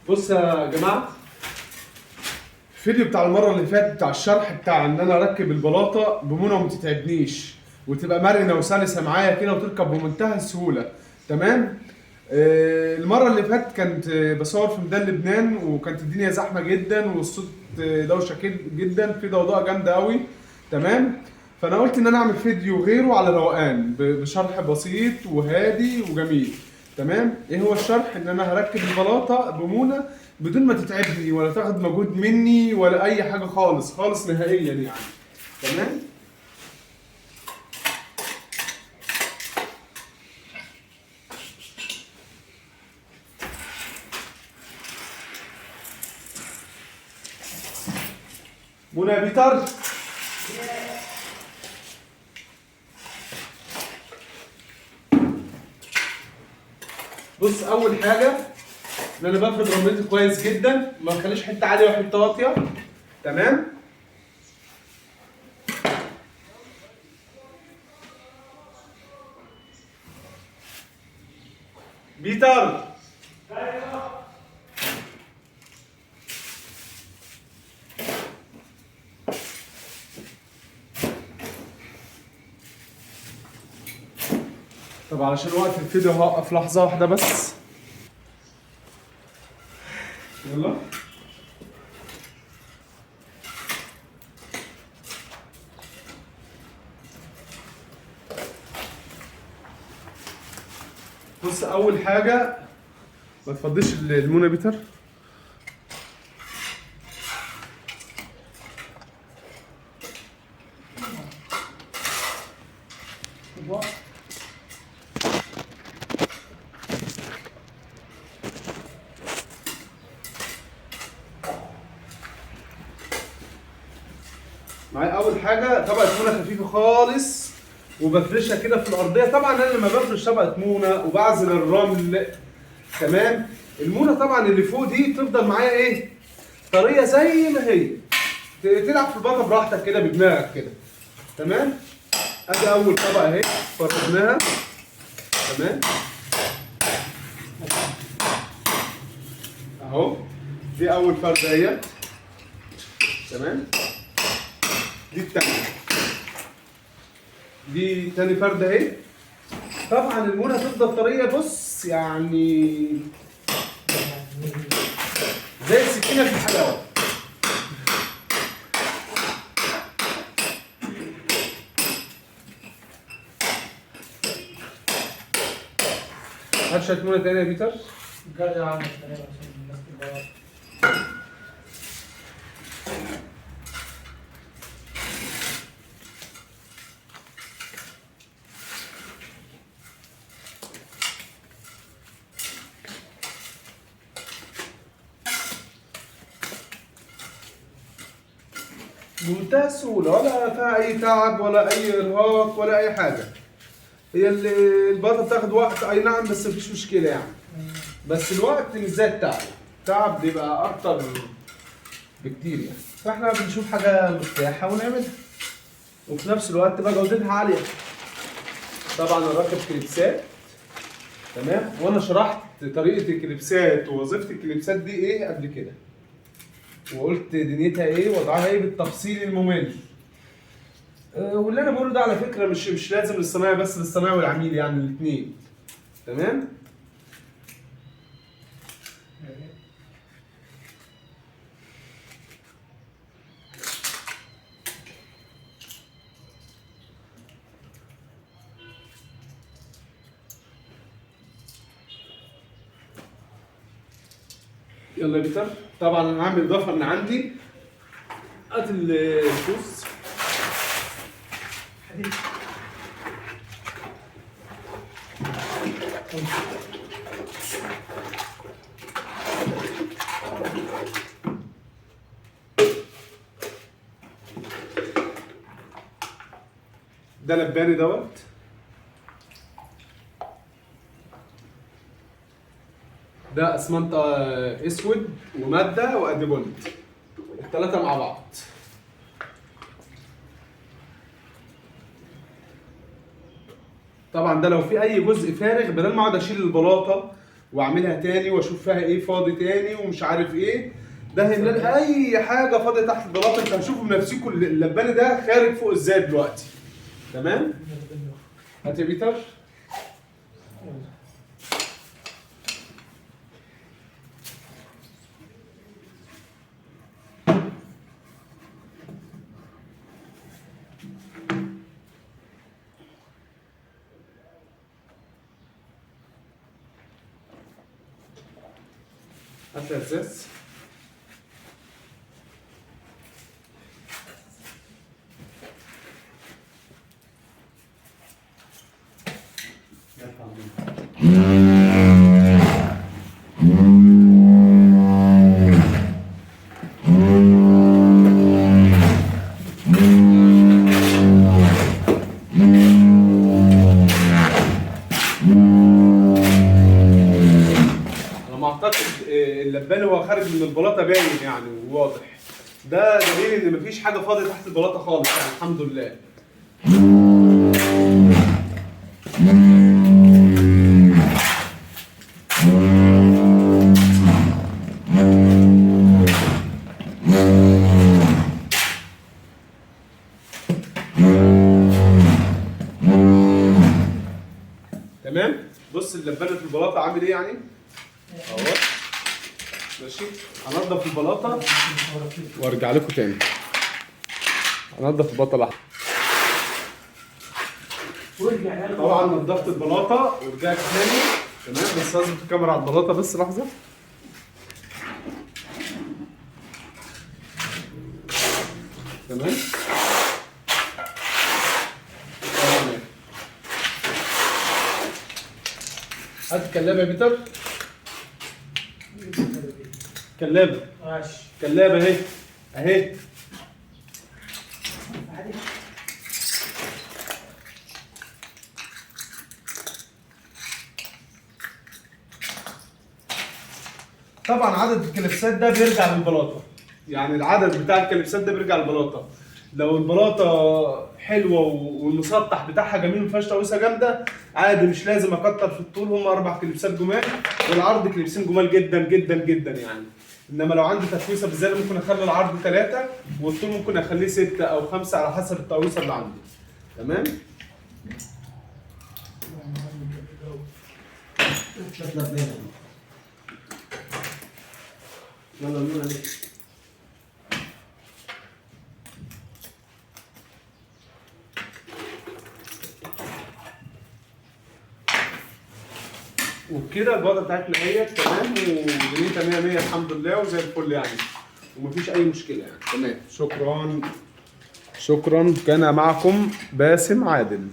بص يا جماعة، الفيديو بتاع المرة اللي فاتت بتاع الشرح بتاع ان انا اركب البلاطه بمونه وما تتعبنيش وتبقى مرنه وسلسه معايا كده وتركب بمنتهى السهولة، تمام؟ المرة اللي فاتت كنت بصور في ميدان لبنان، وكانت الدنيا زحمة جدا والصوت دوشه جدا، في ضوضاء جامدة قوي، تمام؟ فانا قلت ان انا اعمل فيديو غيره على روقان بشرح بسيط وهادي وجميل، تمام؟ ايه هو الشرح؟ ان انا هركب البلاطه بمونه بدون ما تتعبني ولا تاخد مجهود مني ولا اي حاجة خالص خالص نهائيا يعني، تمام؟ منى يا بيتر، بص، اول حاجة ان انا بفرد رملتي كويس جدا، ما بخليش حتة عالية وحتة واطية، تمام؟ بيتر، طب علشان وقت الفيديو هوقف لحظة واحدة بس. يلا. بص، أول حاجة ما تفضيش المونة بيتر. معايا أول حاجة طبقة مونة خفيفة خالص وبفرشها كده في الأرضية. طبعاً أنا لما بفرش طبقة مونة وبعزل الرمل، تمام؟ المونة طبعاً اللي فوق دي تفضل معايا إيه؟ طرية زي ما هي، تلعب في الباطة براحتك كده بدماغك كده، تمام؟ أدي أول طبقة أهي فردناها، تمام؟ أهو دي أول فردة أهي، تمام؟ دي التانية، دي تاني فردة أهي. طبعاً المونة هتفضل طرية، بص زي السكينة في الحلاوة. هات شوية مونة تانية يا بيتر. جرب يا عم عشان الناس تبقى. بمنتهى السهولة، ولا فيها أي تعب ولا أي إرهاق ولا أي حاجة. هي البلاطة بتاخد وقت، أي نعم، بس مفيش مشكلة. بس الوقت مش زي التعب، التعب بيبقى أكتر بكتير. فإحنا بنشوف حاجة مرتاحة ونعملها، وفي نفس الوقت تبقى جودتها عالية. طبعاً أنا راكب كليبسات، تمام؟ وأنا شرحت طريقة الكليبسات ووظيفة الكليبسات دي إيه قبل كده، وقلت دنيتها ايه وضعها ايه بالتفصيل الممل. واللي انا بقوله ده على فكرة مش لازم للصنايعي بس، للصنايعي والعميل يعني الاثنين، تمام؟ يلا يا بيتر. طبعا انا هعمل اضافه من عندي. هات الكوز. ده لباني دوت. ده اسمنت اسود ومادة واديبوند، الثلاثة مع بعض. طبعا ده لو في اي جزء فارغ، بدل ما اقعد اشيل البلاطه واعملها تاني واشوف فيها ايه فاضي تاني ومش عارف ايه. ده هيملى اي حاجة فاضية تحت البلاطه. انتوا هتشوفوا بنفسكم اللبانه ده خارج فوق ازاي دلوقتي. تمام؟ هات يا بيتر. هات الازاز. انا ما اعتقد اللبان هو خارج من البلاطه باين يعني وواضح. ده دليل ان مفيش حاجة فاضية تحت البلاطه خالص يعني، الحمد لله. تمام. بص اللبانه في البلاطه عامل ايه يعني اهو. ماشي، هنضف البلاطه وارجع لكم تاني. هنضف البلاطه لحظة. طبعا نضفت البلاطه ورجعت تاني. تمام، بس هظبط الكاميرا على البلاطه بس لحظة. تمام. هات الكلابه يا بيتر. كلابه. ماشي. كلابه اهي اهي. طبعا عدد الكلبسات ده بيرجع للبلاطه، يعني العدد بتاع الكلبسات ده بيرجع للبلاطه. لو البلاطه حلوة والمسطح بتاعها جميل ما فيهاش تقويسه جامدة، عادي مش لازم اكتر في الطول، هم 4 كلبسات جمال والعرض كلبسين جمال جدا جدا جدا يعني. انما لو عندي تقويسه بالزيادة ممكن اخلي العرض 3 والطول ممكن اخليه 6 او 5 على حسب التقويسه اللي عندي. تمام؟ يلا نور عليك. وبكده البلاطه بتاعتنا اهي تمام ودنيتها 100 100 الحمد لله وزي الفل يعني، ومفيش اي مشكلة يعني. تمام، شكرا شكرا. كان معكم باسم عادل.